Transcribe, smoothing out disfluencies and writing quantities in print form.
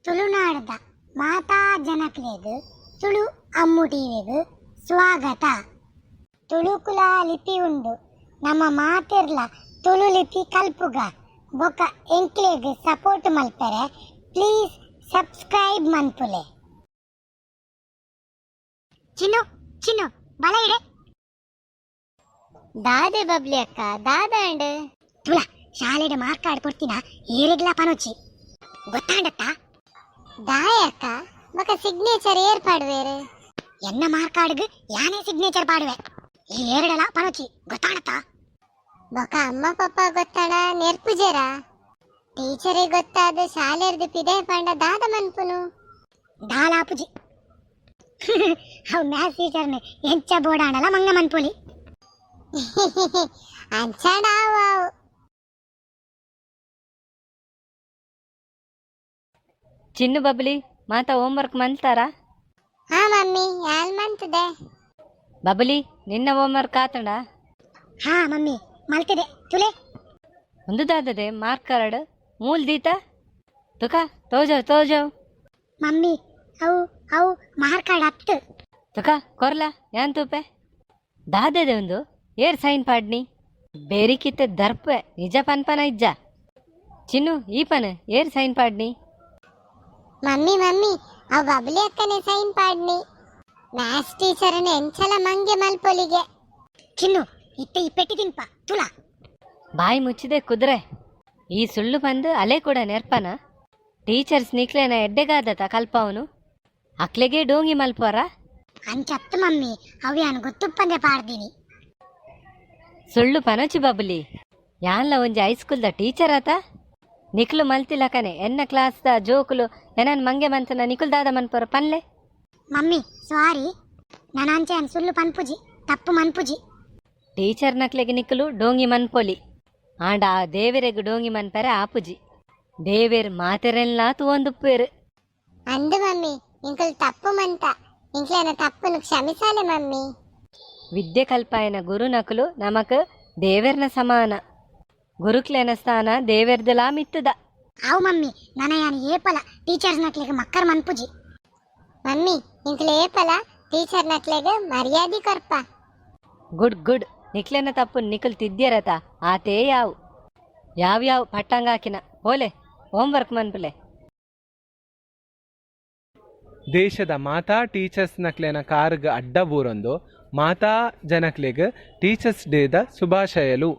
ತುಳುನಾಡ್ದ ಮಾತಾ ಜನಕ್ಲೆಗ್ ತುಳು ಅಮ್ಮು ಟಿವಿಗ್ ಸ್ವಾಗತ. ತುಳುಕುಲ ಲಿಪಿ ಉಂಡು, ನಮ ಮಾತೆರ್ಲ ತುಳು ಲಿಪಿ ಕಲ್ಪುಗ. ಬೊಕ ಎಂಕ್ಲೆಗ್ ಸಪೋರ್ಟ್ ಮಲ್ಪೆರೆ ಪ್ಲೀಸ್ ಸಬ್ಸ್ಕ್ರೈಬ್ ಮನ್ಪುಲೆ. ಚಿನ್ನು ಚಿನ್ನು ಬಲ ಇಡೆ. ದಾದೆ ಬಬ್ಲಿ ಅಕ್ಕ, ದಾದಾಂಡ್? ತುಳ, ಶಾಲೆಡ್ ಮಾರ್ಕ್ ಕಾರ್ಡ್ ಕೊರ್ತಿನ ಏರೆಗ್ಲಾ ಪನೊಚಿ, ಗೊತ್ತಾಂಡತ್ತ? ದಾಯೆ ಅಕ್ಕ? ಬೊಕ ಸಿಗ್ನೇಚರ್ ಏರ್ ಪಾಡುವೆರ್? ಎನ್ನ ಮಾರ್ಕ್ ಕಾರ್ಡ್ಗ್ ಯಾನೇ ಸಿಗ್ನೇಚರ್ ಪಾಡುವೆ. ಈ ಏರೆಡಲ ಪನೊಚಿ, ಗೊತ್ತಾಂಡತ್ತ? ಬೊಕ ಅಮ್ಮ ಪಪ್ಪ ಗೊತ್ತಾಂಡ ನೆರ್ಪುಜೆರಾ? ಟೀಚರೇ ಗೊತ್ತಾದ್ ಶಾಲೆರ್ದ್ ಪಿದಯ್ ಪಂಡ ದಾದ ಮನ್ಪುನು? ದಾಲಾಪುಜಿ. ಅವು ಮ್ಯಾಥ್ಸ್ ಟೀಚರ್ನ ಎಂಚ ಬೋಡಾಂಡಲ ಮಂಗ ಮನ್ಪೊಲಿ. ಅಂಚಾಂಡ ಆವು ಆವು. ಚಿನ್ನು ಬಬ್ಲಿ, ಮಾತ ಹೋಮ್ವರ್ಕ್ ಮಂತಾರಾ? ಹಾ ಮಮ್ಮಿ, ಯಾಲ್ ಮಂತುದೆ. ಬಬ್ಲಿ, ನಿನ್ನ ಹೋಮ್ವರ್ಕ್ ಆತಂಡ? ಹಾ ಮಮ್ಮಿ, ಮಲ್ತಿದೆ ತುಲೆ. ಒಂದು ದಾದದೆ ಮಾರ್ಕ್ ಕಾರ್ಡ್ ಮೂಲ್ ದೀತ? ತುಕ ತೋಜವ್ ತೋಜವ್. ಮಮ್ಮಿ, ಅವು ಅವು ಮಾರ್ಕ್ ಕಾರ್ಡ್ ಅತ್ತು. ತುಕ ಕೊರ್ಲ, ಯಾನ್ ತೂಪೆ. ದಾದದೆ ಒಂದು? ಏರ್ ಸೈನ್ ಪಾಡ್ನಿ? ಬೇರಿಕಿತ್ತೆ ದರ್ಪೆ, ನಿಜ ಪನ್ಪನ ಇಜ್ಜ? ಚಿನ್ನು, ಈ ಪನ್ ಏರ್ ಸೈನ್ ಪಾಡ್ನಿ? ಮಮ್ಮಿ ಮಮ್ಮಿ, ಅವು ಬಬ್ಲಿ ಅಕ್ಕನೆ ಸೈನ್ ಪಾಡ್ನಿ. ಮ್ಯಾಥ್ಸ್ ಟೀಚರ್ನ ಎಂಚಲ ಮಂಗೆ ಮಲ್ಪೊಲಿಗೆ. ಚಿನ್ನು, ಇತ್ತೆ ಈ ಪೆಟ್ಟಿ ತಿನ್ಪ ತುಲಾ. ಬಾಯಿ ಮುಚ್ಚಿದೆ ಕುದುರೆ. ಈ ಸುಳ್ಳು ಬಂದು ಅಲೆ ಕೂಡ ನೆರ್ಪನ? ಟೀಚರ್ಸ್ ನಿಕ್ಲೆನ ಎಡ್ಡೆಗಾದತ ಕಲ್ಪವನು? ಅಕ್ಲೆಗೆ ಡೋಂಗಿ ಮಲ್ಪೋರ? ಅಂಚತ್ತು ಮಮ್ಮಿ, ಅವು ಯಾನ್ ಗೊತ್ತುಪ್ಪಂದೆ ಪಾಡ್ದಿನಿ. ಸುಳ್ಳು ಪನಚು ಬಬ್ಲಿ. ಯಾನ್ಲ ಒಂಜಿ ಹೈಸ್ಕೂಲ್ದ ಟೀಚರ್ ಆತ. ನಿಕ್ಲು ಮಲ್ತಿಲಕನೆ ಎನ್ನ ಕ್ಲಾಸ್ದ ಜೋಕುಲು ಎನನ್ ಮಂಗೆ ಮಂತನ ನಿಕುಲ್ ದಾದ ಮನ್ಪೋರ ಪನ್ಲೆ. ಮಮ್ಮಿ ಸಾರಿ, ನಾನು ಅಂಚೆ ಯಾನ್ ಸುಳ್ಳು ಪನ್ಪುಜಿ, ತಪ್ಪು ಮನ್ಪುಜಿ. ಟೀಚರ್ ನಕ್ಲೆಗೆ ನಿಕ್ಕಲು ಡೋಂಗಿ ಮನ್ಪೊಲಿ, ಆಂಡ ಆ ದೇವೆರೆಗ್ ಡೋಂಗಿ ಮನ್ಪೆರೆ ಆಪುಜಿ. ದೇವೆರ್ ಮಾತೆರೆನ್ಲಾ ತೂವೊಂದುಪ್ಪೇರು. ಅಂದು ಮಮ್ಮಿ, ಇಂಕುಲು ತಪ್ಪು ಮಂತ, ಇಂಕ್ಲೆನ ತಪ್ಪುನು ಕ್ಷಮಿಸಾಲೆ ಮಮ್ಮಿ. ವಿದ್ಯೆ ಕಲ್ಪಾಯನ ಗುರುನಕುಲು ನಮಕ್ ದೇವೆರ್ನ ಸಮಾನ. ಗುರುಕ್ಲೆನ ಸ್ಥಾನ ದೇವೆರ್ದಲಾ ಮಿತ್ತದ. ಅವು ಮಮ್ಮಿ, ನನ ಯಾನ್ ಏಪಲ ಟೀಚರ್ಸ್ ನಕ್ಲೆಗ್ ಮಕ್ಕರ್ ಮನ್ಪುಜಿ. ಮಮ್ಮಿ, ಇಂಕ್ಲು ಏಪಲ ಟೀಚರ್ ನಕ್ಲೆಗ್ ಮರ್ಯಾದಿ ಕೊರ್ಪ. ಗುಡ್ ಗುಡ್, ನಿಕ್ಲೆನ ತಪ್ಪು ನಿಕುಲ್ ತಿದ್ಯರತ, ಆತೇ ಯಾವು. ಯಾವ್ ಯಾವ್ ಪಟ್ಟಂಗಾಕಿನ, ಪೋಲೆ ಹೋಮ್ವರ್ಕ್ ಮನ್ಪುಲೆ. ದೇಶದ ಮಾತಾ ಟೀಚರ್ಸ್ ನಕ್ಲೆನ ಕಾರ್ಗ್ ಅಡ್ಡ ಬೂರೊಂದು ಮಾತಾ ಜನಕ್ಲೆಗ್ ಟೀಚರ್ಸ್ ಡೇದ ಶುಭಾಶಯಲು.